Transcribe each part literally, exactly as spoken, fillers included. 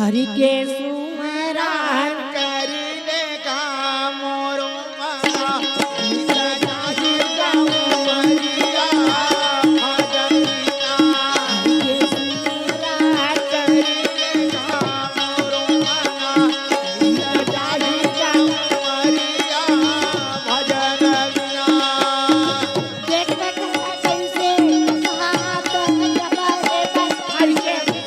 हरि के सुमरन करिले का मोरो मना, बीत जाही का उमरिया भजन बिना। हरि के सुमरन करिले का मोरो मना, बीत जाही का उमरिया भजन बिना। देख, देख, कैसे हाथ दबा रे, हरि के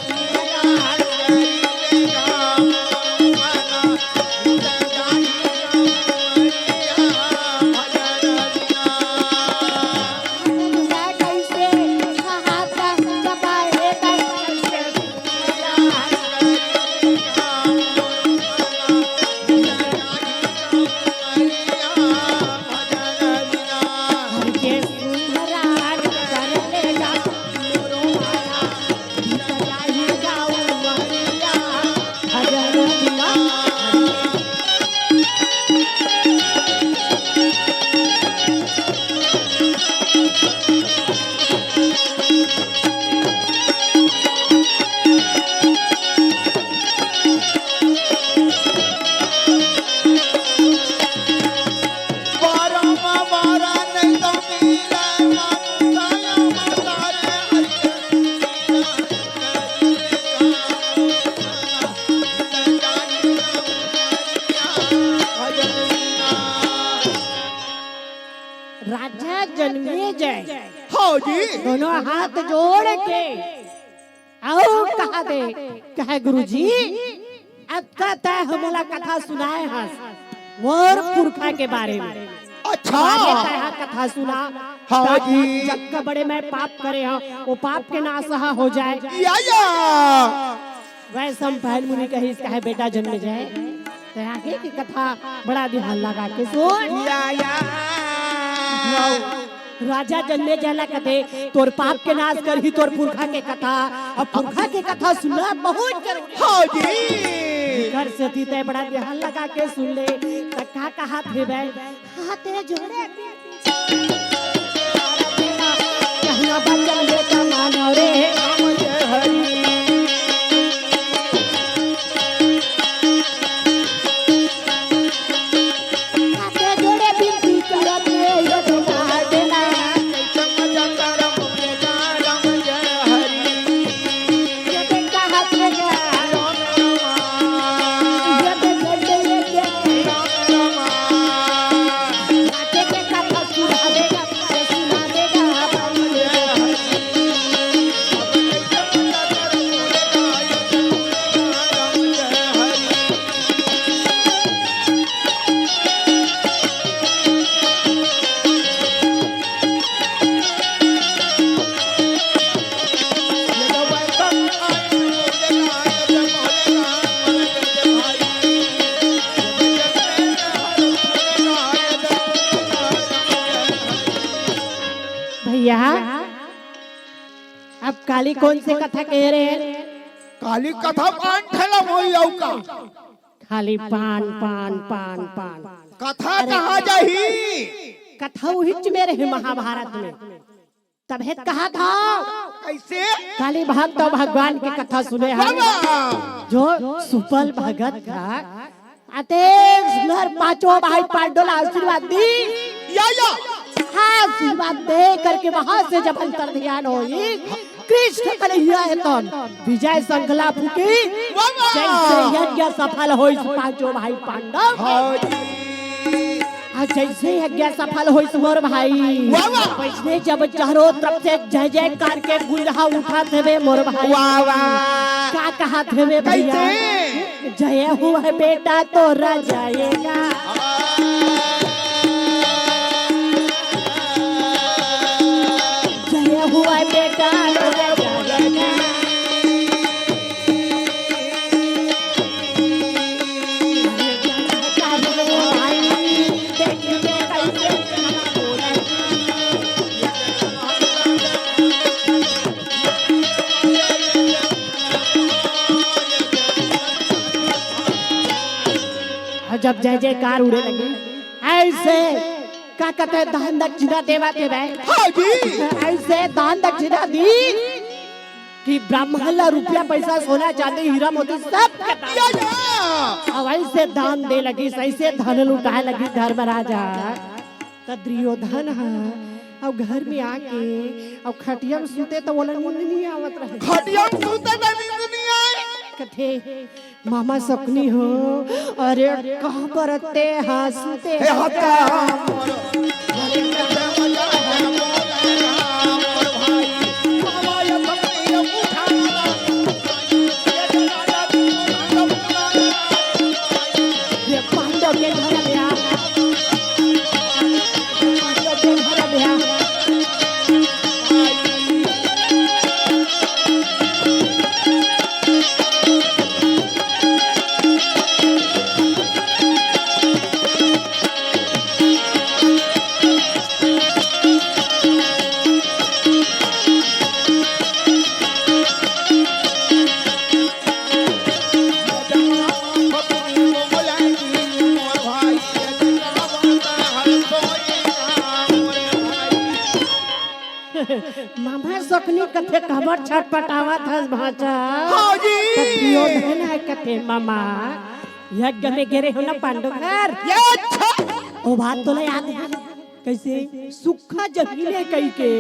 राजा जनमेजय हाँ जी। दोनों हाथ जोड़ के अउ कहा दे, कहे, "गुरुजी, अतका तय हमला कथा सुनाए हस मोर पुरखा के बारे में।" अच्छा। अरे तय हा कथा सुना। हाँ जी। जतका बड़े मैं पाप करे हंव, वो पाप के नाश हा हो जाए। या, या। वैसे हम पहल मुनि कहिस, कहे, "बेटा जनमेजय, तय आगे के कथा बड़ा ध्यान लगा के सुन।" या, या। राजा जनमेजय ला कथे, "तोर पाप के नाश करही तोर पुरखा के कथा।" अब पुरखा के कथा सुनना बहुत जरूरी हे। हाँ जी। कर सेती तय बड़ा ध्यान लगा के सुन ले, त का कहात हेवय। हाथ जोड़े कहना बचन बेटा मानो रे। हाथ जोड़े बिनती करत हे, ये तो कहा देना। ये तो कहा देना। ये तो कर दे, ये तो। हाथे के कथा सुना देगा। भैया, अब काली कोन से कथा कहे रहे? काली कथा पान ठेला होई अउ का? खाली पान, पान, पान, पान। कथा अरे, कहाँ जाही? कथा उहिच में रहे महाभारत में। तभे त कहा था। कैसे? काली भक्त अउ भगवान के कथा सुने हन। बाबा। जो सुपल भगत था, अतेक सुंदर पांचों भाई पांडव ला आशीर्वाद दी। या, या। हाँ, आशीर्वाद दे करके वहां से जब अंतर ध्यान होई, कृष्ण कन्हैया हे तन विजय शंखला फूकी। वाह, वाह। जैसे यज्ञ सफल होई पांचों भाई पांडव। हाँ जी। आ जैसे यज्ञ सफल होई मोर भाई। वाह, वाह। वैसने जब चारों तरफ से जय जयकार के गूंज उठत हेवे मोर भाई। वाह, वाह। का कहत हेवे भैया? कैसे? जय हुआ बेटा तोरा जयेगा। जय हुआ बेटा तोरा जयेगा। अउ जब जय जयकार उड़े लगी, अइसे का कहते हैं, दान दक्षिणा देवत हेवय। हाँ जी। अइसे दान दक्षिणा दी। कि ब्राह्मण ला रुपया पैसा, सोना चांदी, हीरा मोती सब के दान। या, या। अउ अइसे दान दे लगिस, अइसे धन लुटाए लगिस धर्मराज ह। त दुर्योधन ह अउ घर में आके अउ खटिया में सुते त ओला नींद नइ आवत रहे। खटिया में सुते त नींद नइ आए। कथे, मामा सकुनी हो, अरे कहाँ पर ते हंसते हे हत्या। ये पांडव के घर में आ, पांडव के घर में आ। मामा सकुनी कथे, काबर छटपटावत हस भांचा? हाँ जी। त दुर्योधन ह कथे, मामा, यज्ञ में गे रेहेंव ना पांडव घर। ये अच्छा। ओ बात तोला याद हे? कइसे? सुक्खा जमीन हे कहिके,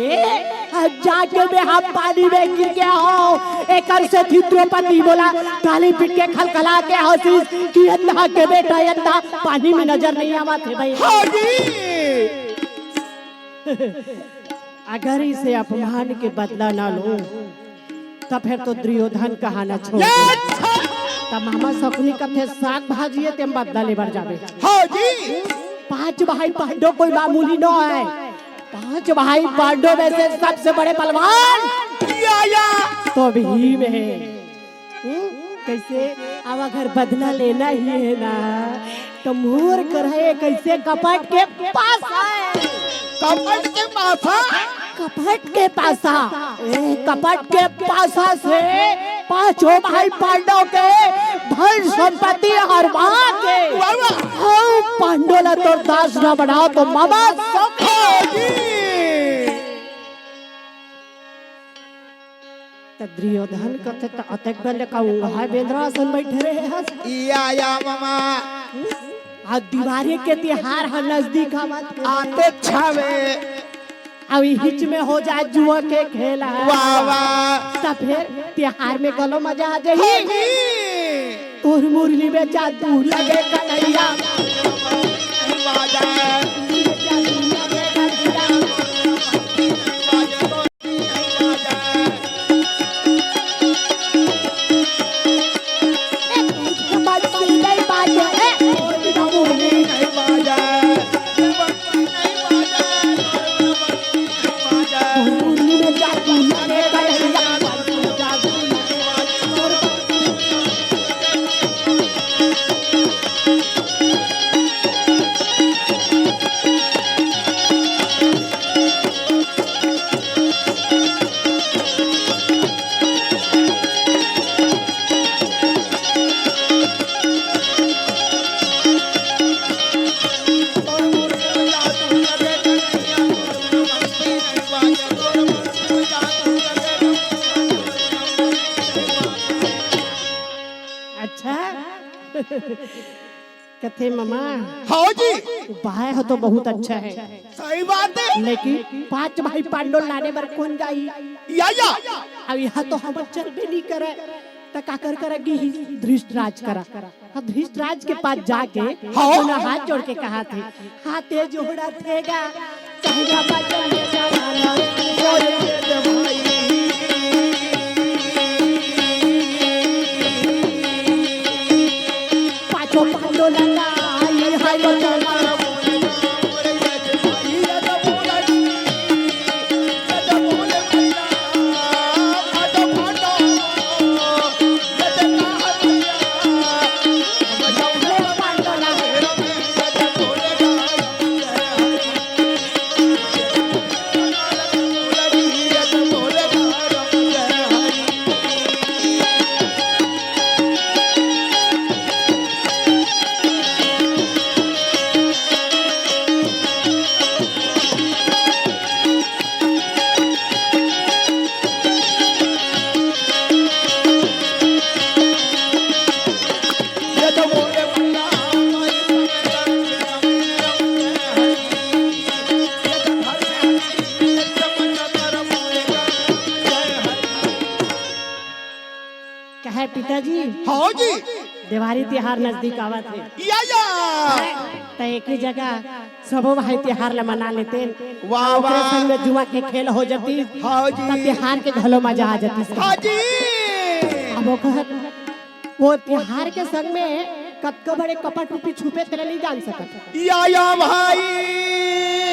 अब जाके मैं ह पानी में गिर गे हंव। एकर सेती द्रौपदी मोला ताली पीट के खलखला के हंसिस कि अंधा के बेटा अंधा, पानी में नजर नइ आवत हे भई। हाँ जी। अगर इसे अपमान के बदला ना लूं, त फेर तो दुर्योधन कहाना छोड़ दे। त मामा सकुनी कथे, साग भाजी हे, तेम बदला लेबर जाबे। हाँ जी। पांच भाई पांडव कोई मामूली नोहे। पांच भाई पांडव में से सबसे बड़े पहलवान या, या। तो भीम हे। हम्म, कइसे? अब अगर बदला लेना ही हे ना, त मोर करा ए कइसे कपट के पासा हे। कपट के पासा? कपट के पासा। ए, कपट के पासा से पांचों भाई पांडव के धन संपत्ति हरवा के वाह, वाह। हम पांडव ला तोर दास न बनाओ तो मामा सब। हाँ जी। त दुर्योधन कथे, त अतेक बेर ले का उंघाय बेंदरा असन बइठे रहे हस? या, या, मामा। आ दिवारी के तिहार ह नजदीक आवत हे। आते छावे। अब इहिच में हो जाए जुआ के खेल ह। वाह, वाह। त फेर तिहार में घलो मजा आ जाही। हाँ जी। तोर मुरली में जादू लगे कन्हैया। अच्छा। कथे ममा। हाँ जी। उपाय ह तो बहुत अच्छा हे। सही बात हे। लेकिन पांच भाई पांडव लाने बर कोन जाही? या, या। अब इहां तो हमर चलबे नइ करे, त काकर करा गिही? धृष्टराज करा। अब धृष्टराज के पास जाके हाँ। दोनों हाथ जोड़ के कहाथे, हाथे जोड़थे गा, कहिया बचन के जमाना, बोले दे भाई। पाछो पांडो लगा, ये हाय बचन। जी, हाँ जी। देवारी तिहार नजदीक आवत हे। या, या। त एक ही जगह सबो भाई तिहार ला मना लेते। वाह, ओकरे वाह। संग में जुआ के खेल हो जाती। हाँ जी। त तिहार के घलो मजा आ जाती। हाँ जी। अब ओकर वो तिहार के संग में कतका बड़े कपट रूपी छुपे तेला नहीं जान सकत। या, या भाई।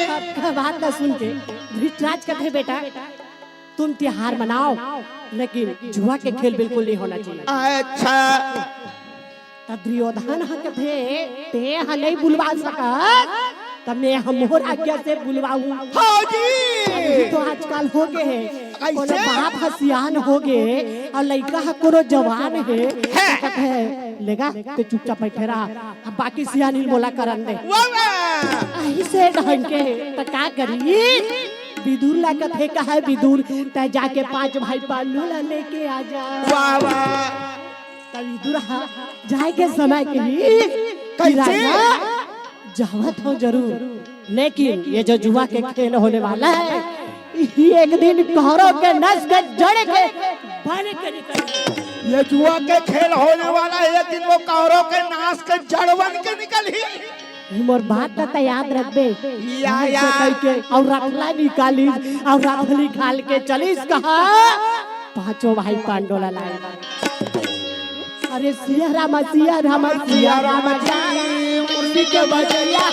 सबका बात ला सुन के धृतराज कथे, "बेटा, तुम तिहार मनाओ, लेकिन जुआ के खेल बिल्कुल नहीं होना चाहिए।" अच्छा। त दुर्योधन ह कथे, "ते ह नहीं बुलवा सकत, त मैं ह मोर आज्ञा से बुलवाहूं।" हाँ जी। अभी तो आजकल हो गए हे, कैसे? कोनो बाप ह सियान हो गए अउ लइका ह कोनो जवान हे, हैं। त कथे, "लेगा, ते चुपचाप बैठे रहा, अब बाकी सियानी मोला करन दे।" वाह, वाह। अइसे ढंग के त का करी? विदुर ला कथे, "कहे विदुर, तै जाके पांच भाई पांडु ला लेके आ जा।" वाह, वाह। त विदुर ह जाए के समय कही, कैसे? "राजा, जावत हो जरूर, लेकिन ये जो जुआ के खेल होने वाला है, ये एक दिन कौरव के नस के जड़ के बन के निकल।" ये जुआ के खेल होने वाला है, एक दिन वो कौरव के नास के जड़ बन के निकलही। मोर बात त याद रखबे। या, या। कहि के अउ रथला निकालिस, अउ रथ निकाल के चलिस कहाँ? पांचों भाई पांडो ला लाए। अरे सिया राम, सिया राम, सिया राम जी, मुरली के बजैया।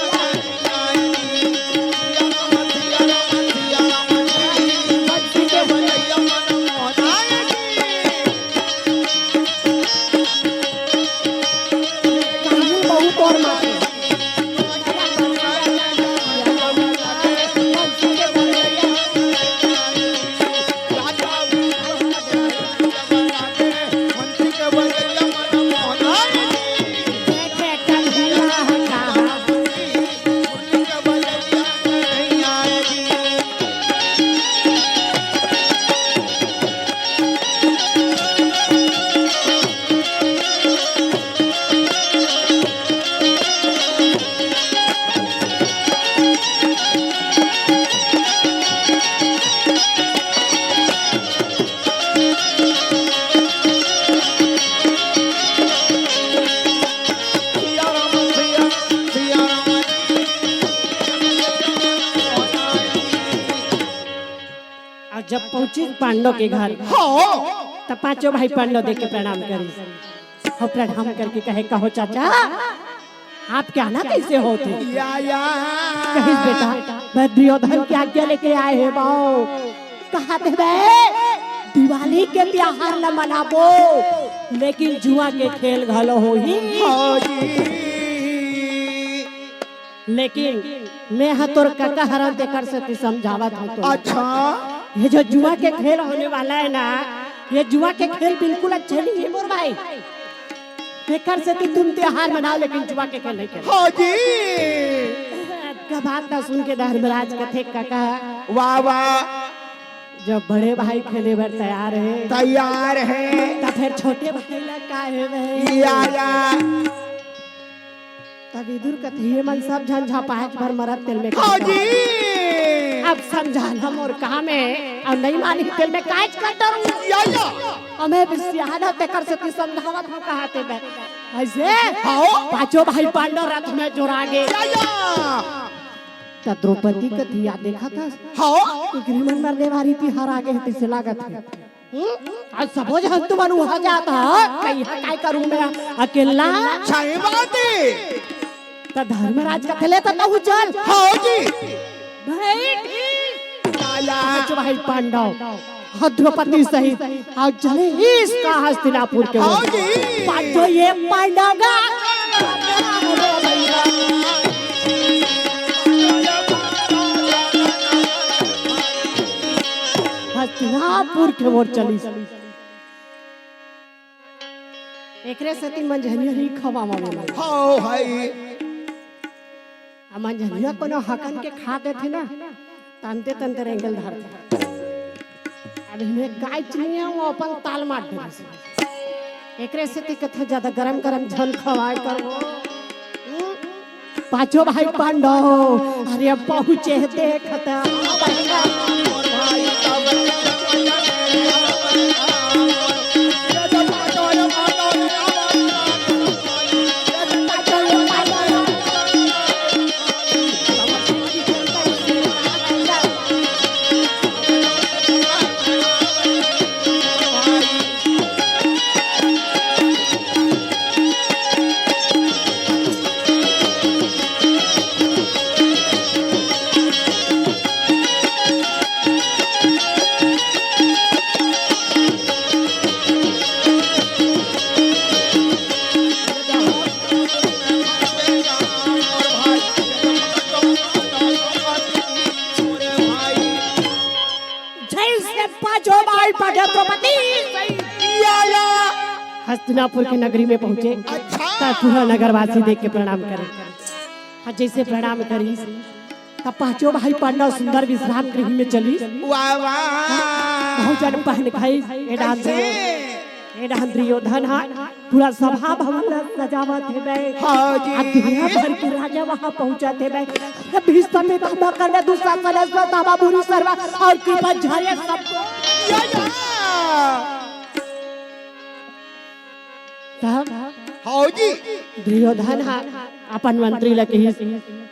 अउ जब पहुंचिस पांडो के घर, हाँ। त पांचों भाई पांडो देख के प्रणाम करिस। अउ प्रणाम करके कहे, "कहो चाचा, आप के आना कइसे होत हे?" या, या। कहिस, "बेटा, मैं दुर्योधन के आज्ञा लेके आए हे बाऊ।" कहा थे बे, "दिवाली के तिहार ल मनाबो, लेकिन जुआ के खेल घलो होही।" हाँ जी। लेकिन मैं ह तोर कका हरन, तेकर सेती समझावत हूँ तो। अच्छा। ये जो जुआ के खेल होने वाला है ना, ये जुआ के खेल बिल्कुल अच्छे नहीं है मोर भाई। तेकर सेती तुम तिहार मनाओ, लेकिन जुआ के खेल नहीं खेलो। हाँ जी। का बात ना सुन के धर्मराज कथे, "कका।" वाह, वाह। जब बड़े भाई खेले बर तैयार है, तैयार है। त फिर छोटे भाई ला का है बे? या, या। त विदुर कथे, "ये मन सब झन झपाच भर मरत तेल में।" हाँ जी। अब समझाना मोर काम है, अउ नहीं मानी तेल में काज कर डरूं। या, या। अमे बिसियाना तेकर सेती समझावत हूँ, कहा थे बे। अइसे हाँ। पांचों भाई पांडव रथ में जोरा गे। या, या। त द्रौपदी कथे, "या देखा था?" हाँ। एकरे मन मरने वाली थी, हर आगे है, तइसे लागत है। हम्म? आज सबो झन तुमन उहाँ जात हा, कइहाँ काय करूँ मैं अकेला? सही बात है। त धर्मराज कथे, "ले त तहूँ चल।" हाँ जी। बैठ। लाला। पांच भाई पांडव, हाँ, द्रौपदी सहित, अउ चले इस का हस्तिनापुर के ओर। हाँ जी। पांचों ये पांडव का हस्तिनापुर के ओर चलिस। एकरे सेती मंझनिया नहीं खवावा वाला। हाँ भाई। आ मंझनिया कोनो हकन के खा देथे ना, तंते तंते रेंगल धरथे। अब इन्हें काइच नहीं है, वो अपन ताल मार दे। एकरे सेती कथे ज्यादा गरम गरम झन खवाए कर। पांचों भाई पांडव, अरे पहुँचे देखत। पांडव द्रौपदी या, या। हस्तिनापुर की नगरी में पहुंचे। अच्छा। त पूरा नगरवासी देख के प्रणाम करे। हाँ, जैसे प्रणाम करिस, त पांचों भाई पांडव सुंदर विश्राम गृह में चलिस। वाह, वाह। भोजन पहन खाई, ए डांस कैसे? ए डांस दुर्योधन हा पूरा सभा भवन ला सजावत हेवय। हाँ जी। अब दुनिया भर के राजा वहाँ पहुँचत हेवय। भीष्म पितामह, कर्ण दुशासन, अश्वत्थामा, भूरि श्रवा अउ कृपाचार्य सबको। या, या। तब हाँ जी। दुर्योधन हा अपन मंत्री ला कहिस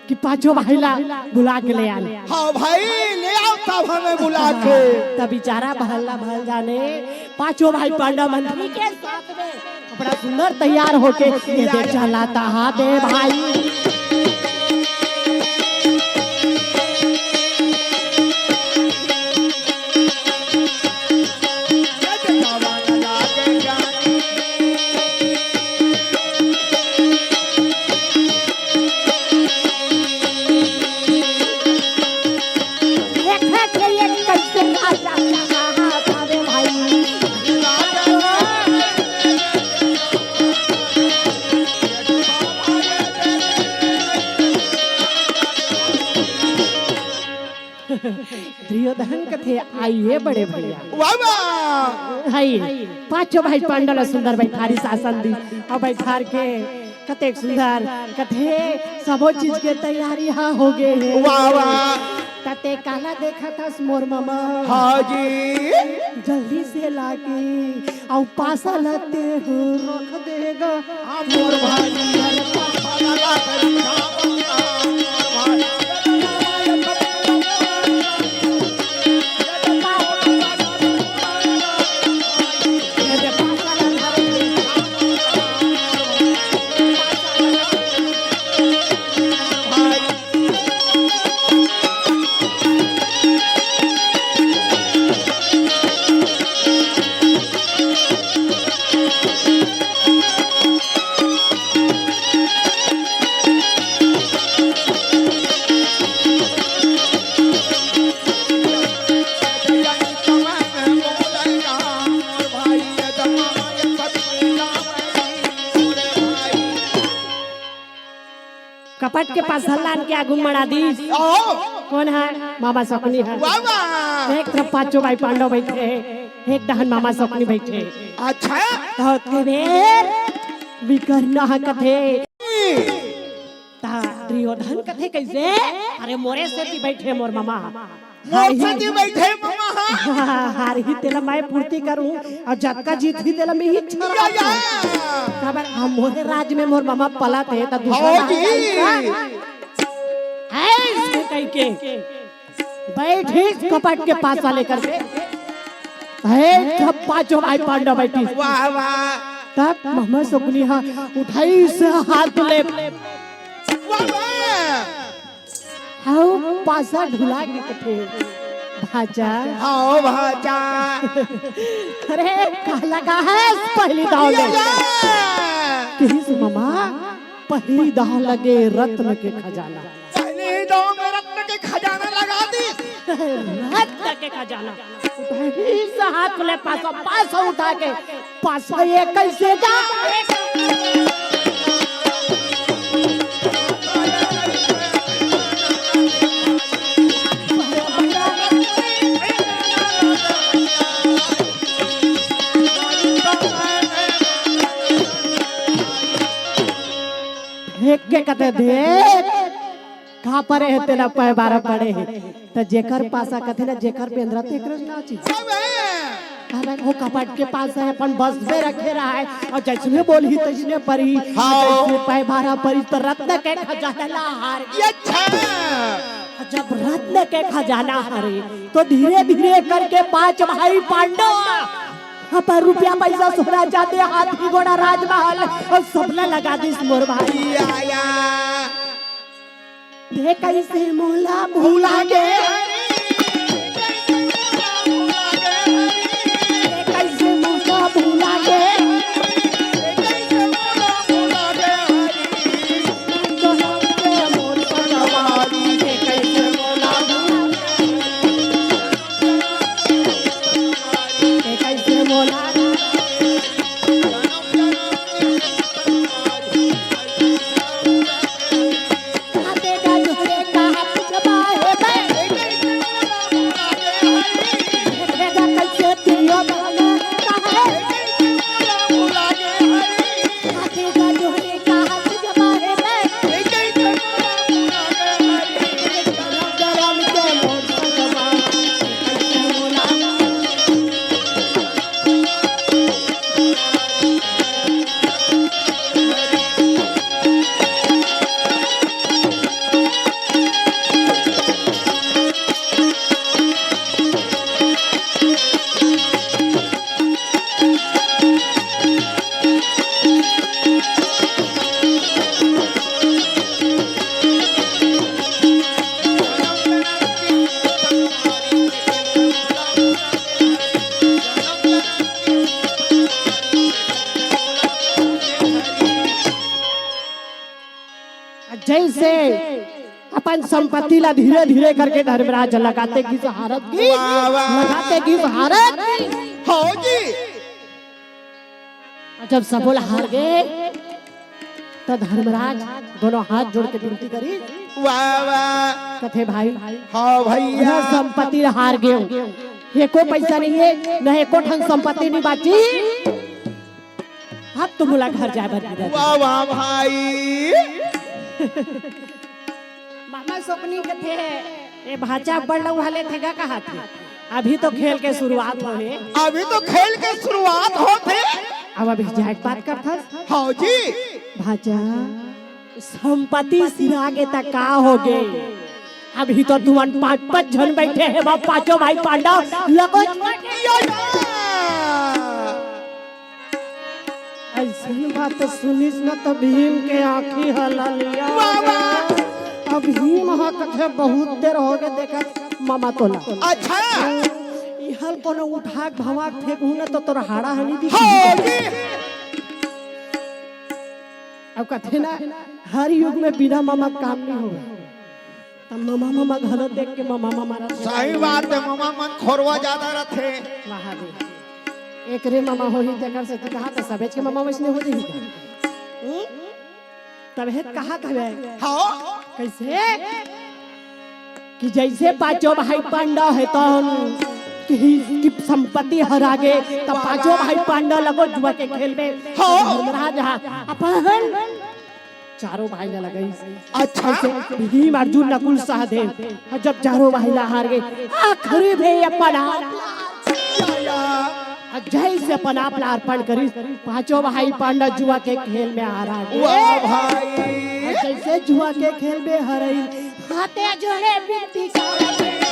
कि पांचों भाई ला बुला के ले आन। हाँ भाई, ले आओ तब हमें बुला के। तब बेचारा भला भला जाने पांचों भाई पांडव मंत्री के साथ में कपड़ा सुंदर तैयार होके ये दे चला तहा दे भाई। देखे के लिए कैसे आ जाता है भाई। दुर्योधन कथे, "आइए बड़े भैया।" वाह, वाह। हाय, पांचों भाई पांडव ला सुंदर बैठारिस आसन दी, अउ बैठार के कतेक सुंदर, कथे, "सबो चीज के तैयारी हा हो गे हे।" वाह, वाह। त तें काला देखत हस मोर ममा? हाँ जी। जल्दी से लाके अउ पासा ला तें हर रख देगा। हाँ, मोर भाई, अरे पासा ला के रख देगा, मोर भाई। कपट के पासा ला लान के आगू मड़ा दीस। आओ। कोन हे? मामा सकुनी हे। वाह, वाह। एक तरफ पांचों भाई पांडव बैठे हे, एक डहन मामा सकुनी बैठे हे। अच्छा। त ओतके बेर विकर्ण ह कथे। त दुर्योधन कथे कइसे? अरे मोरे सेती बैठे मोर ममा। मोर सेती बैठे ममा। हारही तेला मैं पूर्ति करूं अउ जतका जीतही तेला मैं ही छुड़ाहूं। काबर हम मोरे राज में मोर ममा पलत हे त दूसरा हाँ जी। ऐसे कहिके बैठिस कपट के पासा लेकर के। हे, सब पांचों भाई पांडव बैठिस। वाह, वाह। तब मामा सकुनी हा उठाइस हाथ ले। वाह, वाह। हव पासा ढुला के कथे, "भांचा।" हाँ, भांचा। अरे, का लगा हस पहली दाव ले? या, या। कहिस, "ममा, पहली दाव लगे रत्न के खजाना।" पहली दाव में रत्न के खजाना लगा दीस। रत्न के खजाना। उठाइस हाथ ले पासा, पासा उठा के, पासा ये कइसे जा? फेंक के कथे, "देख, कहाँ परे हे तेला पैबारा पड़े हे।" त जेकर पासा कथे ना, जेकर पेंदरा तेकरस नाची। अबे वो कपट के पासा हे, अपन बस में रखे रहा हे, अउ जइसने बोलही तइसने परही, हाँ। जइसने पैबारा परी त रत्न के खजाना ला हारे। ये अच्छा। जब रत्न के खजाना हारे, त धीरे धीरे करके पांच भाई पांडव अपन रुपया पैसा सोना चांदी हाथी घोड़ा राजमहल अउ सबला लगा दीस मोर भाई। या, या। ते कइसे मोला भुला गे? ते कइसे मोला भुला गे? जइसे अपन संपत्ति ला धीरे धीरे करके धर्मराज लगाते गिस हारत गिस, वाह, वाह। लगाते गिस हारत गिस। हो जी। अउ जब सबो ला हार गे, त धर्मराज दोनों हाथ जोड़ के विनती करिस। वाह, वाह। कथे, "भाई, हाँ भैया। पूरा संपत्ति हार गेंव, एको पइसा नइ हे, न एको ठन संपत्ति नइ बाचिस। अब तो मोला घर जाए बर विदा दे।" वाह, वाह भाई। मामा सोकनी कथे, "ए भांचा बड़ लउहा लेथे गा," कहाथे। अभी तो खेल के शुरुआत होहे। अभी तो खेल के शुरुआत होथे। अब अभी जाए के बात करथस। हाँ जी। भांचा, संपत्ति सिरा गे त का होगे? अभी तो तुमन पांच पांच झन बइठे हे, वो पांचों भाई पांडव लगो। या, या। अइसन बात सुनिस न त भीम के आँखी ह ललिया। वाह, वाह। अब भीम ह कथे, "बहुत देर होगे देखत ममा तोला।" अच्छा। इहल कोनो उठा के भवा के फेंकहूँ न त तोर हाड़ा ह नइ दिखही। हाँ जी। अब कथे ना, हर युग में बिना ममा के काम नइ होवय। त ममा, ममा घलो देख के ममा, ममा रथे। सही बात हे, ममा मन खोरवा जादा रथे। वाह रे। एकरे ममा होही तेकर सेती कहा त सबेच के ममा वइसने हो जही का? हम्म? तभे त कहा तभे। हाँ। कइसे? कि जइसे पांचों भाई पांडव हे तहन कि, कि संपत्ति हरा गे, त पांचों भाई पांडव लगो जुआ के खेल में। हाँ। धर्मराज हा अपन चारों भाई ला लगाइस। अच्छा। जइसे भीम, अर्जुन, नकुल, सहदेव, अउ जब चारों भाई ला हार गे, आखिरी में अपन आप, अउ जइसे अपन आप ला अर्पण करिस, पांचों भाई पांडव जुआ के खेल में हार गे। वाह भाई। अउ जइसे जुआ के खेल में हरइस, हाथे जोड़े बिनती करत हे।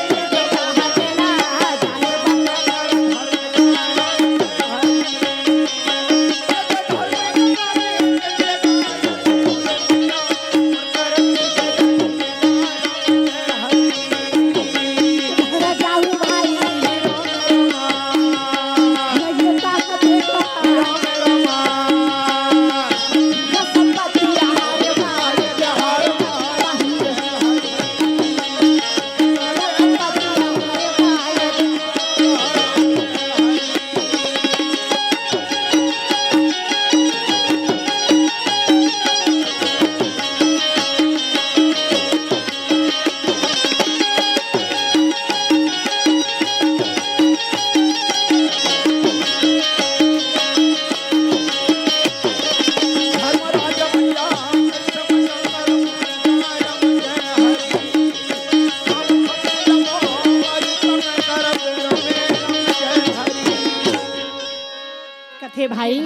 कथे, "भाई,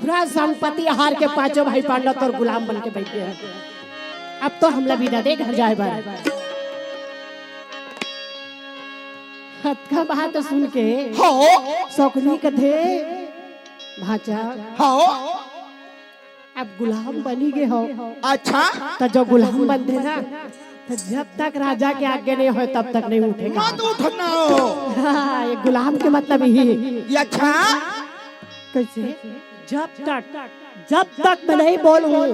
पूरा संपत्ति हार के पांचों भाई पांडव तोर गुलाम बन के बइठ गे हे। अब तो हमला बिदा दे घर जाए बर।" अतका बात सुन के हाँ। सौकनी कथे, "भांचा, हाँ। अब गुलाम बनी गे हो।" अच्छा। त जो गुलाम बनथे ना, त जब तक राजा के आज्ञा नइ होय, तब तक नइ उठे गा। मत उठना हो। हाँ, ये गुलाम के मतलब इही हे। ये अच्छा। कइसे? जब तक, जब तक मैं नइ बोलहूँ,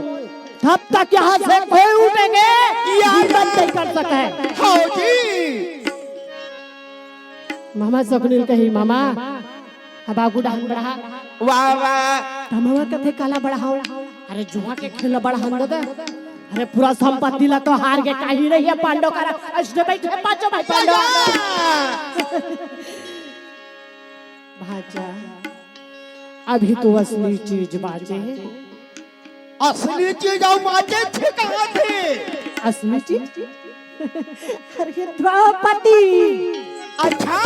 तब तक यहाँ से कोई उठेगे, ये जीवन नइ कर सकय। हाँ जी। मामा सकुनिल कही, "मामा, अब आगू डहन बढ़ा।" वाह, वाह। त ममा कथे, "काला बढ़ाओ?" "अरे, जुआ के खेल बढ़ान दे दे।" "अरे, पूरा संपत्ति ला तो हार गे, काही नइ हे पांडव करा।" अइसने बइठे पांचों भाई पांडव। भांचा, अभी तो असली चीज बाचे हे। असली चीज अउ बाचे हे कहाथे। असली चीज? अरे द्रौपदी। अच्छा?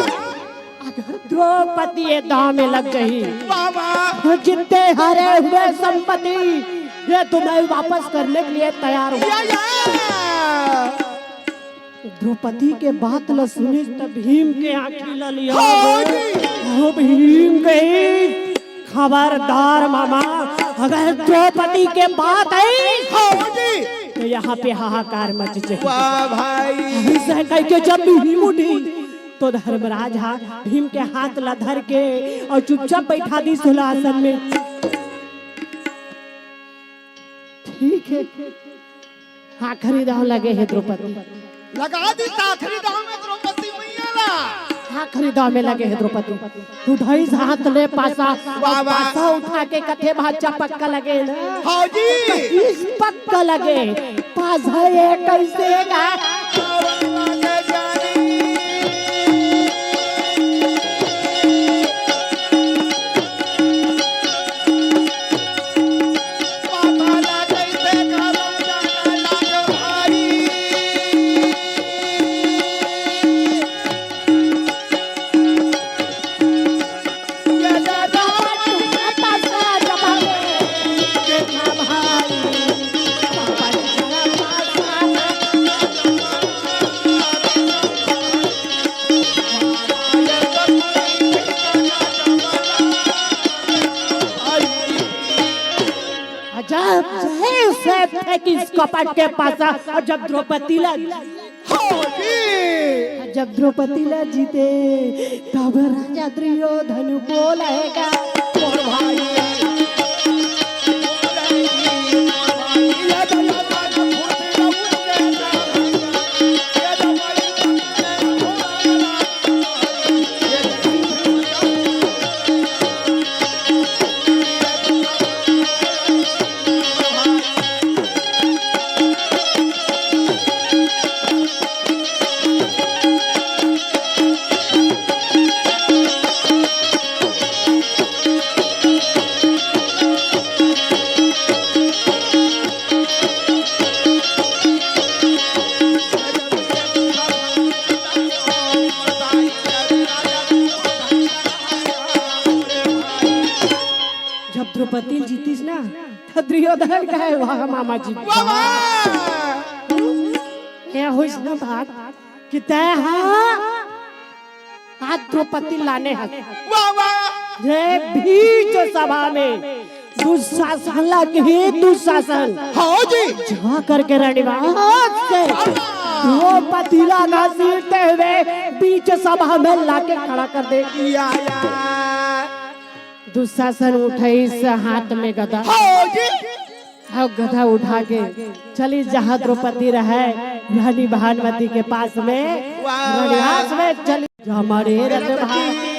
अगर द्रौपदी ये दांव में लग गई, वाह, वाह। तो जितने हारे हुए संपत्ति ये तुम्हें वापस करने के लिए तैयार हूँ। या, या। द्रौपदी के बात ल सुनिस त भीम के आँखी ललिया गे। हाँ भीम कही, "खबरदार मामा, अगर द्रौपदी के बात आई, हाँ जी। तो यहाँ पे हाहाकार मच जाए।" वाह भाई। अइसे कहिके जब भीम उठी, तो धर्मराज हा भीम के हाथ ला धर के अउ चुपचाप बइठा दिस ओला आसन में। ठीक हे। आखिरी दांव लगे हे द्रौपदी। लगा दिस आखिरी दांव में द्रौपदी मैया ला। आखिरी दांव में लगे हे द्रौपदी। तू धइस हाथ ले पासा, वाह, वाह। पासा उठा के कथे भांचा पक्का लगे ना। हाँ जी। इस पक्का लगे। पासा ये कइसे गा? अजब जय से फेंकिस कपट के पासा, अउ जब द्रौपदी ला, हाँ जी। जब द्रौपदी ला जीते, तब राजा दुर्योधन बोलेगा, मोर भाई। जब द्रौपदी जीतिस ना, त दुर्योधन कहे, "वाह मामा जी, वाह, वाह।" वाह।" ये होइस ना बात कि तैं हा आज द्रौपदी लाने हस। वाह, वाह। ये बीच सभा में दुशासन लगे, दुशासन। हाँ जी। जा करके रानीबान से द्रौपदी ला घसीटते हुए बीच सभा में लाके खड़ा कर दे। या, या। दुशासन उठइस हाथ में गदा। हाँ जी। अउ गदा उठा के चलिस जहाँ द्रौपदी रहय, रानी भानुमति के पास में, वाह, वाह। रानीबास में चलिस। जहाँ मारे रथ भाग।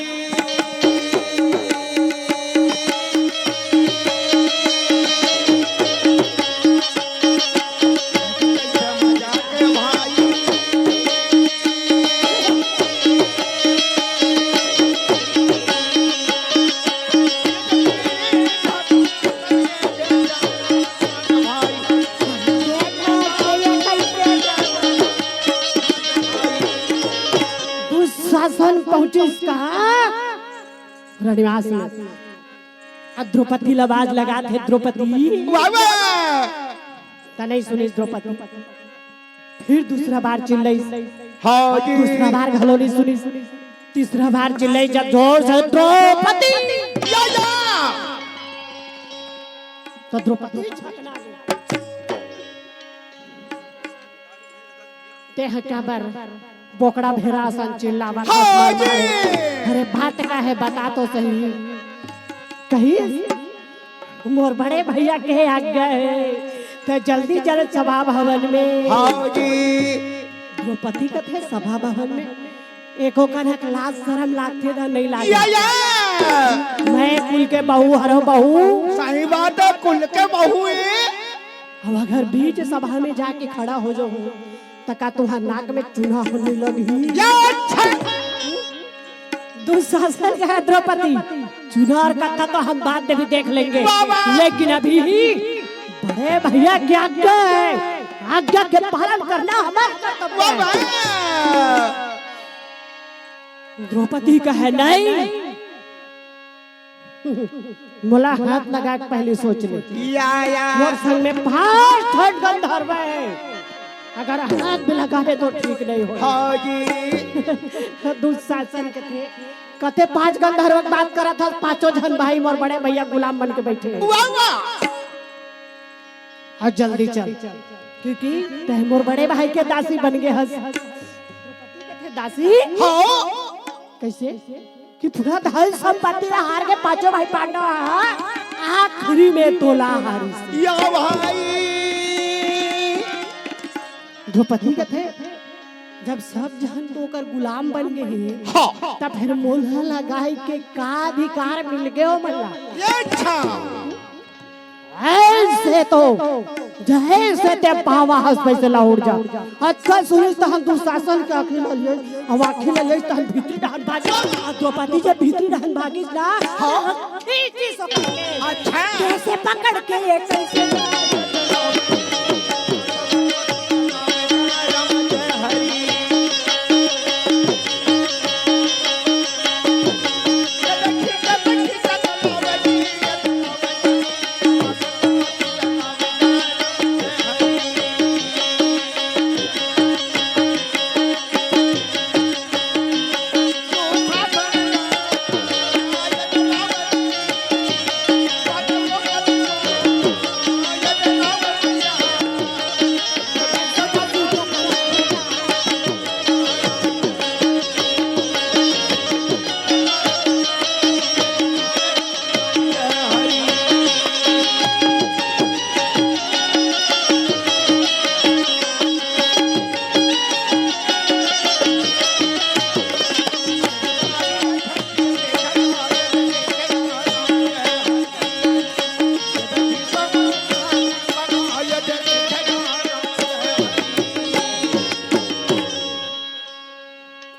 दुशासन पहुंचिस कहाँ? रानीबास में। अब द्रौपदी ला आवाज लगाथे, "द्रौपदी।" वाह, वाह। त नइ सुनिस द्रौपदी। फिर दूसरा बार चिल्लाइस। हाँ जी। तीसरा बार घलो नइ सुनिस। तीसरा बार चिल्लाइस जब जोर से, "द्रौपदी!" या, या। त द्रौपदी झकना। तें ह काबर बोकड़ा भेरा असन चिल्लावत हस? हाँ जी। अरे बात का हे, बता तो सही। कहिस, "मोर बड़े भैया के आज्ञा हे, त जल्दी चल सभा भवन में।" हाँ जी। द्रौपदी कथे, "सभा भवन में?" एको कनक लाज शरम लागथे न, नइ लागे? या, या। मैं कुल के बहू हरव बहू। सही बात हे, कुल के बहू हे। अब अगर बीच सभा में जाके खड़ा हो जाहूं, त का तुंहर नाक में चूना ह नइ लगही? या, अच्छा। दुशासन कहे, "द्रौपदी, चूना अउ कत्था तो हम बाद में भी देख लेंगे, वाह, वाह। लेकिन अभी बड़े भैया के आज्ञा हे, आज्ञा के पालन करना हमारा कर्तव्य हे।" वाह, वाह। द्रौपदी कहे, "नहीं।" मोला हाथ लगा के पहली सोच ले। या, या। मोर संग में पांच ठन गंधर्व हे। अगर हाथ भी लगाबे तो ठीक नइ होय। हाँ जी। दुशासन कथे, कथे पांच गंधर्व के बात करत हस, पांचों झन भाई मोर बड़े भैया गुलाम बन के बइठे हे। वाह, वाह। अउ जल्दी चल, क्योंकि तैं मोर बड़े भाई के दासी बन गे हस। दासी? हाँ। कइसे? कि पूरा धन संपत्ति ला हार के पांचों भाई पांडव ह आखिरी में तोला हारिस। या भाई। द्रौपदी कथे, "जब सब झन तो ओकर गुलाम बन गे हे, हाँ। तब फिर मोला लगाए के का अधिकार मिल गे ओ मन ला?" ये अच्छा। ऐसे तो जैसे ते पावा हस वैसे लहुट जा। अच्छा सुनिस तहन दुशासन के आँखी ल लिये, अब आँखी ल लिये तहन भीतरी डहन भागिस। आ द्रौपदी जब भीतरी डहन भागिस ना, हाँ। खींचिस ओकर के। अच्छा। कैसे पकड़ के ये कैसे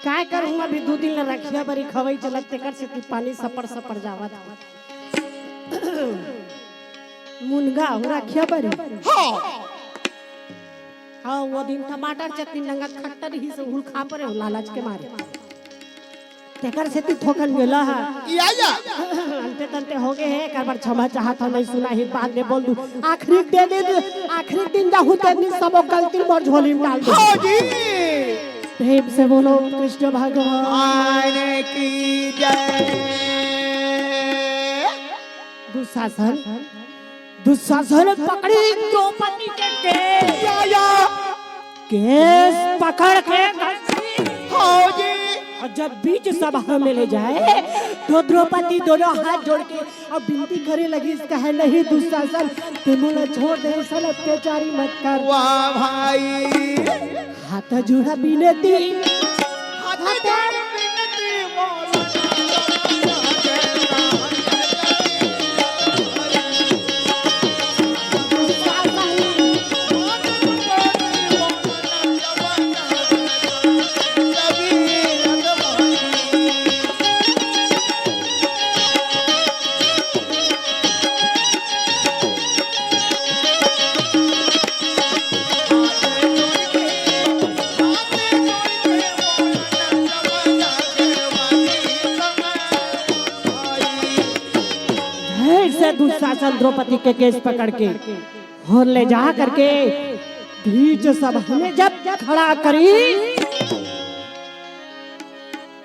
काय करहूं, अभी दू दिन ले रखिया बरी खवई चलत, तेकर सेती पानी सपड़ सपड़ जावत हे। मुनगा हो रखिया बरी। हाँ। हाँ, वो दिन टमाटर चटनी नंगत खट्टा रहिस, उहू ल खा परे हो लालच के मारे। तेकर सेती थोकन गेला हा। या, या। अंते तंते हो गे हे, एकर बर क्षमा चाहत हंव, नहीं सुना ही, बाद में बोल दूं। आखिरी दिन, आखिरी दिन जाहूं, तेन दिन सबो गलती मोर झोली में डाल दूं। हाँ जी। प्रेम से बोलो कृष्ण भगवान की जय। दुशासन, दुशासन पकड़ी द्रौपदी के केस। या, या। केस पकड़ के घसीट। हाँ जी। और जब बीच सभा में ले जाए तो द्रौपदी दोनों हाथ जोड़ के अब विनती करे लगिस, कहे, "नहीं दुशासन, ते मोला छोड़ दे, ऐसन अत्याचारी मत कर।" वाह भाई। हाथ जोड़ा बिनती। हाथ जोड़ा बिनती, मोला ढेर से दुशासन द्रौपदी के केस पकड़ के और ले जा करके बीच सभा में जब खड़ा करी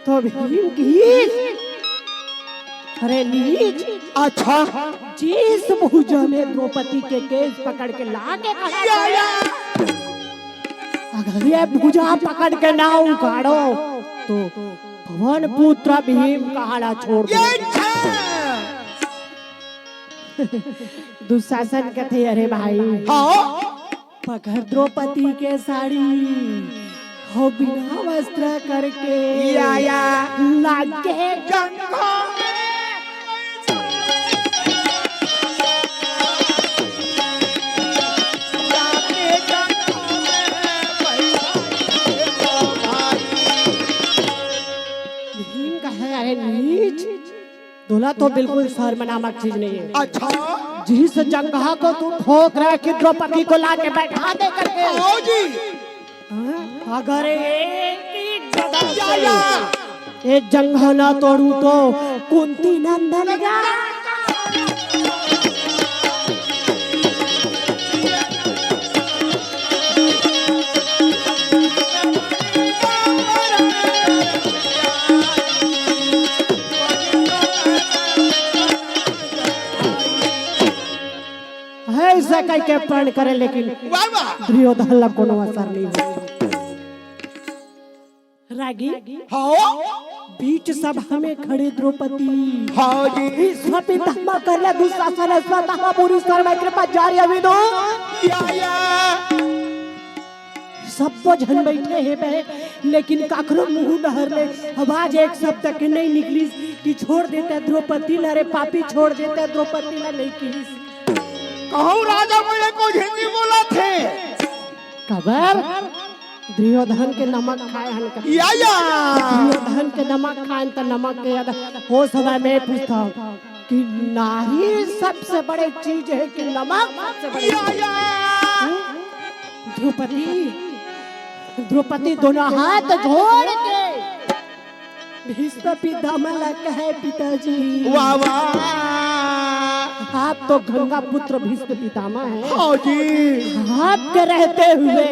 तो भीम कहिस, "अरे नीच।" अच्छा। जिस भुजा में द्रौपदी के केस पकड़ के ला के खड़ा या, करे, या। अगर ये भुजा पकड़ के ना उखाड़ो तो पवन पुत्र भीम कहाना छोड़ दो। ये अच्छा। दुशासन कथे, "अरे भाई।" हाँ। पकड़ द्रौपदी के साड़ी, हो बिना वस्त्र करके या, या। लागे जंघा में। भीम कहे, "अरे नीच, तोला तो बिल्कुल शर्म नामक चीज नहीं है।" अच्छा। जिस जंघा को तू ठोक रहा है कि द्रौपदी को लाके बैठा दे करके। आओ जी। हाँ? अगर एक ही गदा या, से या। एक जंघा ना तोड़ू तो कुंती नंदन का ऐसा कह के प्रण करे, लेकिन वाह, वाह। दुर्योधन ला कोनो असर नहीं हो। रागी, हाँ। बीच सभा में खड़े द्रौपदी। हाँ जी। विश्व पितामह कर्णा दुशासन स्वतः पूरी सर्व कृपा जारी अविदो। या, या। सब्बो झन बइठे हे बे, लेकिन काकरो मुंह डहर ले आवाज एक शब्द के नइ निकलिस कि छोड़ देते द्रौपदी ला रे पापी, छोड़ देते द्रौपदी ला, नइ किहिस। कहूं राजा मोला को हिंदी बोलथे। काबर? दुर्योधन के नमक खाए हन का? या, या। दुर्योधन के नमक खाए त नमक के याद। ओ समय में पूछथंव कि नारी सबसे बड़े चीज हे कि नमक सबसे बड़े या, चीज? या। हम्म? द्रौपदी, द्रौपदी दोनों हाथ जोड़ के भीष्म पितामह ला कहे, पिताजी। वाह, वाह। आप तो गंगा पुत्र भीष्म पितामह हैं। हाँ जी। आपके रहते हुए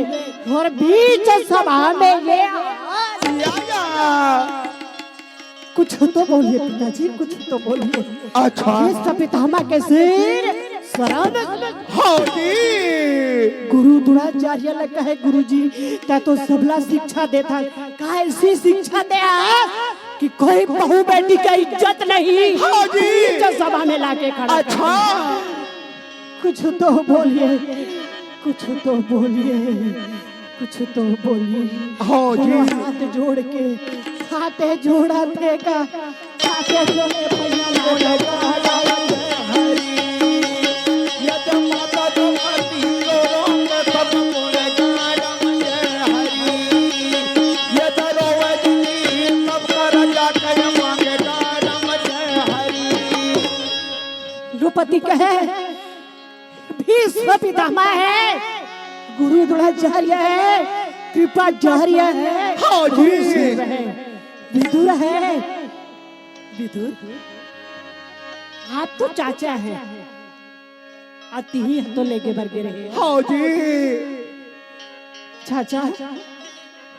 और बीच सभा में ये आवाज। या, या। कुछ तो बोलिए पिताजी, कुछ तो बोलिए। अच्छा। भीष्म पितामह के सिर शरम। हाँ जी। गुरु द्रोणाचार्य ला कहे, गुरुजी, तैं तो सबला शिक्षा देथस, का ऐसी शिक्षा दे कि कोई बहू बेटी का इज्जत नहीं, हाँ जी। बीच सभा में लाके खड़ा कर अच्छा। दे। कुछ तो बोलिए, कुछ तो बोलिए, कुछ तो बोलिए। हाँ जी। दोनों हाथ जोड़ के, हाथे जोड़ा थे का, हाथे जोड़े भैया ला। द्रौपदी कहे, भीष्म पितामह है, गुरु द्रोणाचार्य है, कृपाचार्य है, हाँ जी। गुरु शिव है, विदुर है। विदुर, आप तो चाचा है, अतिही तो लेके बर गे रहे। हाँ जी। चाचा,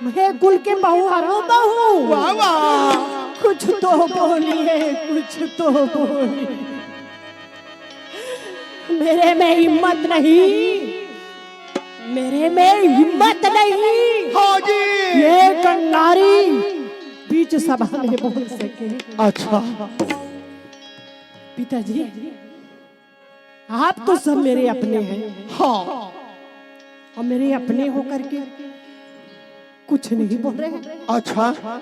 मैं कुल के बहू हरव बहू। वाह, वाह। कुछ तो बोलिए, कुछ तो बोलिए। मेरे में हिम्मत नहीं, मेरे में हिम्मत नहीं। हाँ जी। ये नारी बीच सभा में बोल सके। अच्छा। पिताजी, आप तो सब मेरे अपने हैं। हाँ। और मेरे अपने होकर के कुछ नहीं बोल रहे हैं। अच्छा।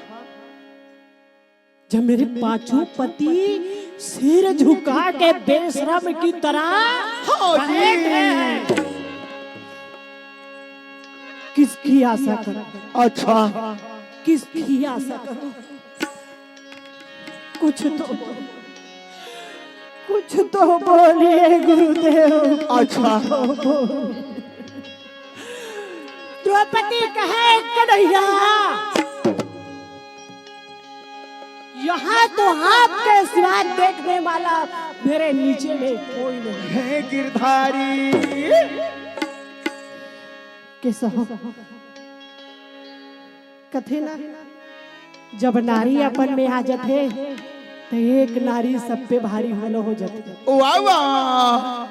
जब मेरे पांचों पति सिर झुका के बेशरम की तरह हाँ जी। खड़े हैं, किसकी आशा करूं? अच्छा। किसकी आशा करूं? कुछ तो, कुछ तो बोलिए गुरुदेव, कुछ अच्छा। तो बोलिए। द्रौपदी कहे, कन्हैया, यहाँ तो आपके सिवा देखने वाला मेरे नीचे में कोई नहीं। हे गिरधारी। केशव, कथे ना, जब नारी अपन में आ जाथे, तो एक नारी सब पे भारी होलो हो जाथे। वाह, वाह।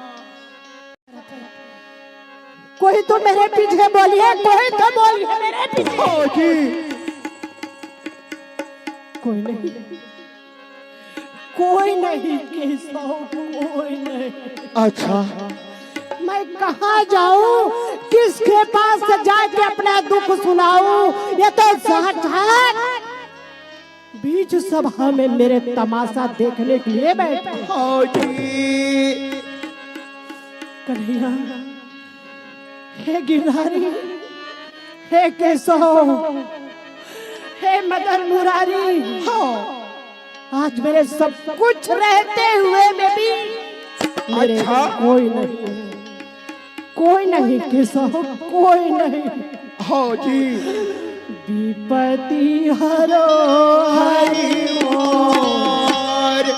कोई तो मेरे पीछे बोलिए, कोई तो बोलिए मेरे पीछे। हाँ जी। कोई नहीं, कोई नहीं केशव, कोई नहीं। अच्छा। मैं कहाँ जाऊं, किसके पास जाके अपना दुख सुनाऊं? ये तो साक्षात बीच सभा में मेरे तमाशा देखने के लिए बैठे। हाँ जी। कन्हैया, हे गिरधारी, हे केशव, हे मदन मुरारी, हाँ। आज मेरे सब कुछ रहते हुए में भी मेरे अच्छा। कोई नहीं है। कोई नहीं केशव, कोई नहीं। हाँ जी। विपत्ति हरो हरि मोर,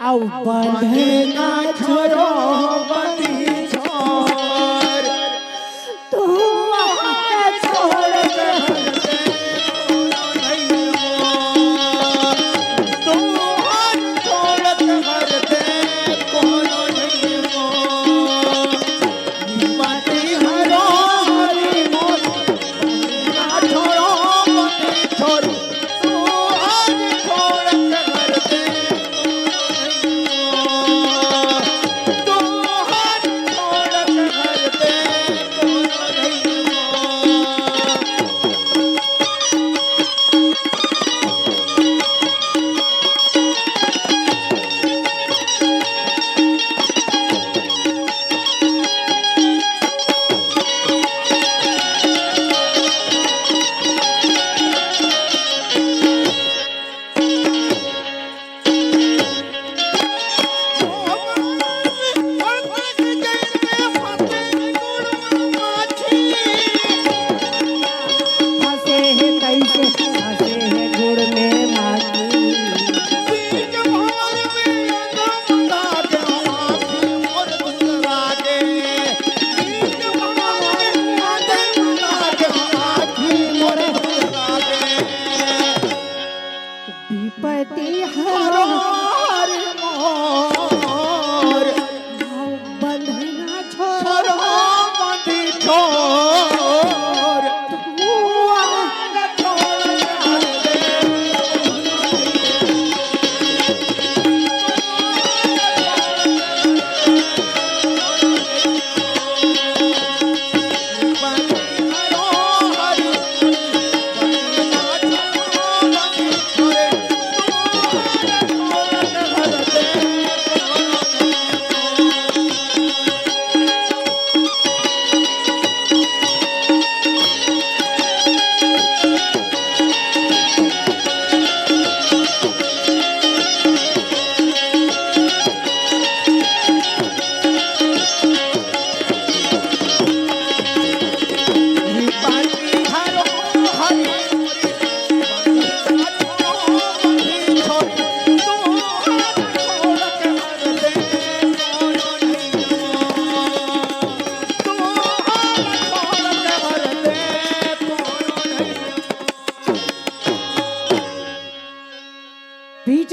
अउ बंधना छोड़ो बंदी छोर। तू आके छोड़ दे।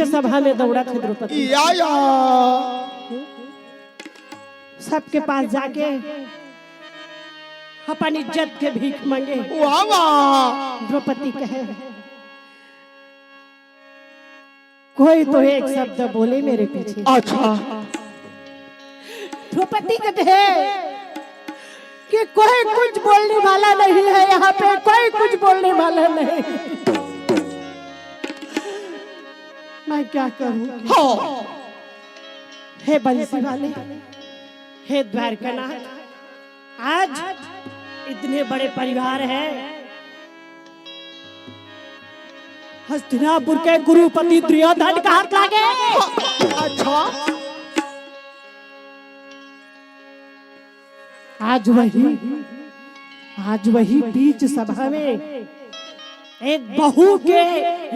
सभा में दौड़त हे द्रौपदी। या, या। सबके पास जाके अपन इज्जत के भीख मांगे। वाह, वाह। द्रौपदी कहे, कोई तो एक शब्द बोले मेरे पीछे। अच्छा। द्रौपदी कहते हैं कि कोई कुछ बोलने वाला नहीं है यहाँ पे, कोई कुछ बोलने वाला नहीं। मैं क्या करूँ? हाँ। हे बंसी वाले, हे द्वारकानाथ, आज इतने बड़े परिवार हैं, हस्तिनापुर के कुरुपति दुर्योधन का हाथ लागे। अच्छा। आज वही, आज वही बीच सभा में एक बहू के,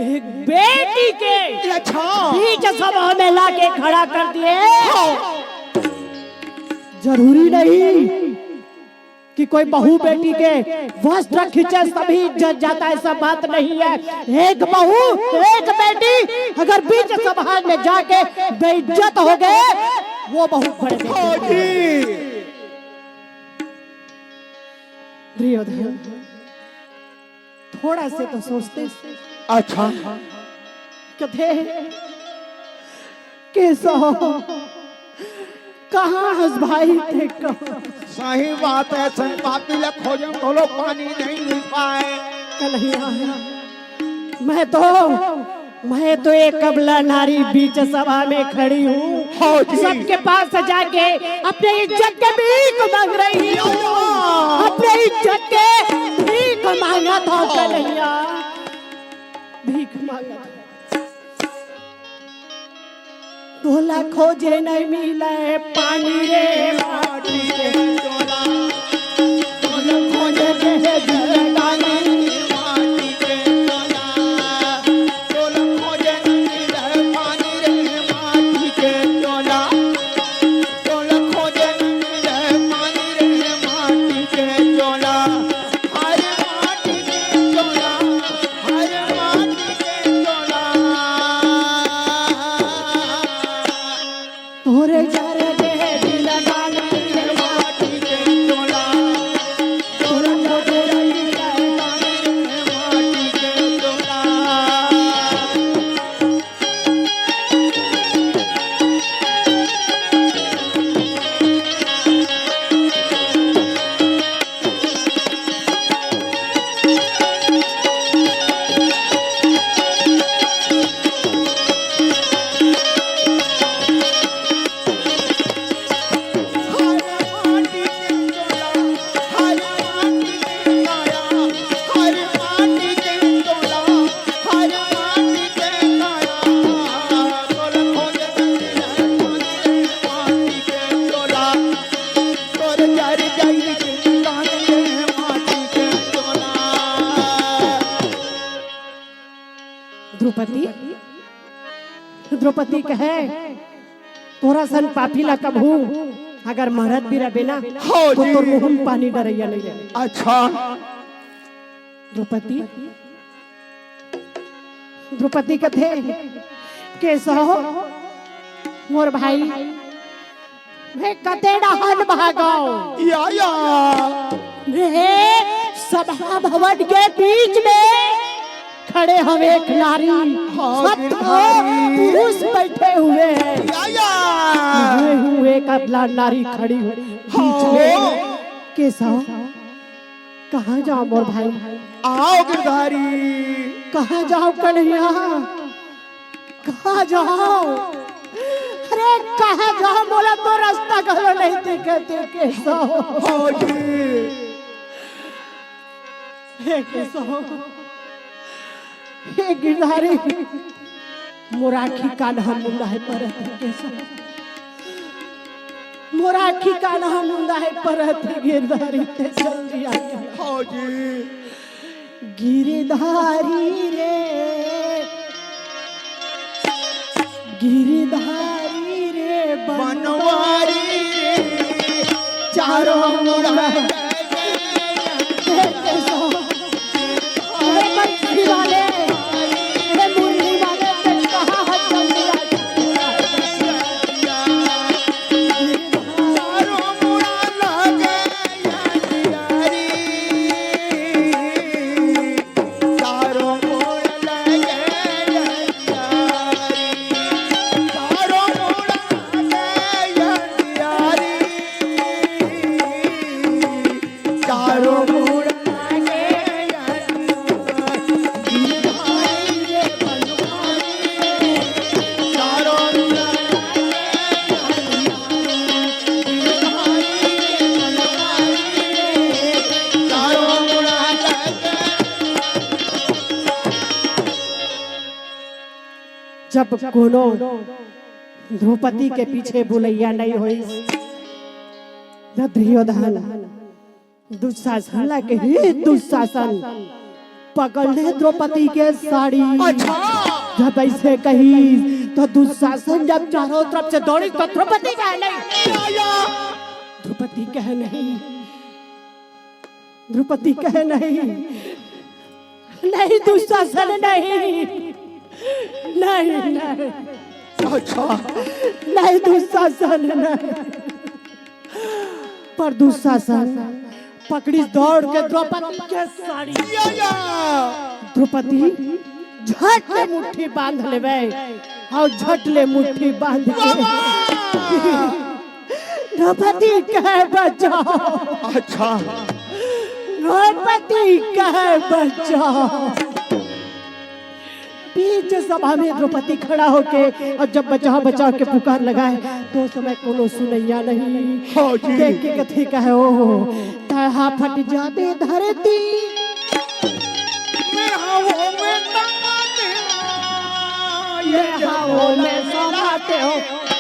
एक बेटी के अच्छा। बीच सभा में लाके खड़ा कर दिए। हाँ। जरूरी नहीं कि कोई बहू बेटी के वस्त्र खींचे तभी इज्जत जाता है, ऐसा बात नहीं है। एक बहू, एक बेटी अगर बीच सभा में जाके बेइज्जत हो गए, वो बहुत बड़े हाँ बेइज्जत। जी। दुर्योधन थोड़ा से तो सोचते। अच्छा। कथे केशव, कहाँ हस भाई ते कहाँ? सही बात है, संग पापी ला खोजन घलो पानी नहीं मिल पाए। कन्हैया, मैं तो, मैं तो एक अबला नारी बीच सभा में खड़ी हूँ। हाँ जी। सबके पास जाके अपने इज्जत के भीख मांग रही हूँ। अपने इज्जत के भीख मांगा था कन्हैया, भीख मांगा था। तोला खोजे नहीं मिले पानी रे माटी के चोला। तोला खोजे नहीं मिले पानी रे माटी के चोला। तोला खोजे नहीं मिले पानी रे माटी के चोला। तोला खोजे नहीं मिले पानी रे माटी के चोला। हरे माटी के चोला, हरे माटी के चोला। तोरे जर दे दिल गाना रे माटी के चोला। तोरे जर दे दिल गाना रे माटी के चोला। द्रौपदी, द्रौपदी कहे, तोरा सन पापी ला कभू अगर मरत भी रहबे ना, हाँ तो जी। तोर मुंह में पानी डरैया नहीं रहे। अच्छा। द्रौपदी, द्रौपदी कथे, केशव, मोर भाई, मैं कते डहन भागव। या, या। मैं सभा भवन के बीच में खड़े हवे एक नारी, हाँ, सब तो गिरधारी। पुरुष बैठे हुए हैं। या, या। मैं हूँ एक अबला नारी खड़ी हूँ बीच में। हाँ। केशव, कहाँ जाओ मोर भाई? आओ गिरधारी। कहाँ जाओ कन्हैया? कहाँ जाओ? अरे कहाँ जाओ? मोला तो रास्ता घलो नहीं दिखत हे केशव। हाँ जी। हे केशव, हे गिरधारी, मोर आँखी कान ह मुंदा हे परत हे केशव। मोर आँखी कान ह मुंदा हे परत हे गिरधारी, ते जल्दी आ जा। हाँ जी। गिरधारी रे, गिरधारी रे, बनवारी रे, चारों मुड़ा। हे बंसी वाले, हे मुरली वाले, ते कहाँ हस जब कोनो द्रौपदी के पीछे बुलैया नहीं होइस, त दुर्योधन दुशासन ला कहे, "हे दुशासन, पकड़ ले द्रौपदी के साड़ी।" अच्छा। जब ऐसे कही तो दुशासन जब चारों तरफ से दौड़ी तो द्रौपदी कहे नहीं, द्रौपदी कहे नहीं, द्रौपदी कहे नहीं, नहीं दुशासन नहीं, नहीं, नहीं। अच्छा। नहीं दुशासन नहीं। पर दुशासन पकड़ी दौड़ के द्रौपदी के साड़ी। या, या। द्रौपदी झट ले मुट्ठी बांध लेवे और झट ले मुट्ठी बांध के द्रौपदी कहे, "बचाओ।" अच्छा। द्रौपदी कहे, "बचाओ।" बीच सभा में द्रौपदी खड़ा होके और जब बचाओ बचाओ के पुकार लगाए तो समय कोनो सुनैया नहीं। हाँ जी। देख के कथे कहे, "ओ तहा फट जाते धरती, मैं हवों में समाते हो, ये हवों में समाते हो।"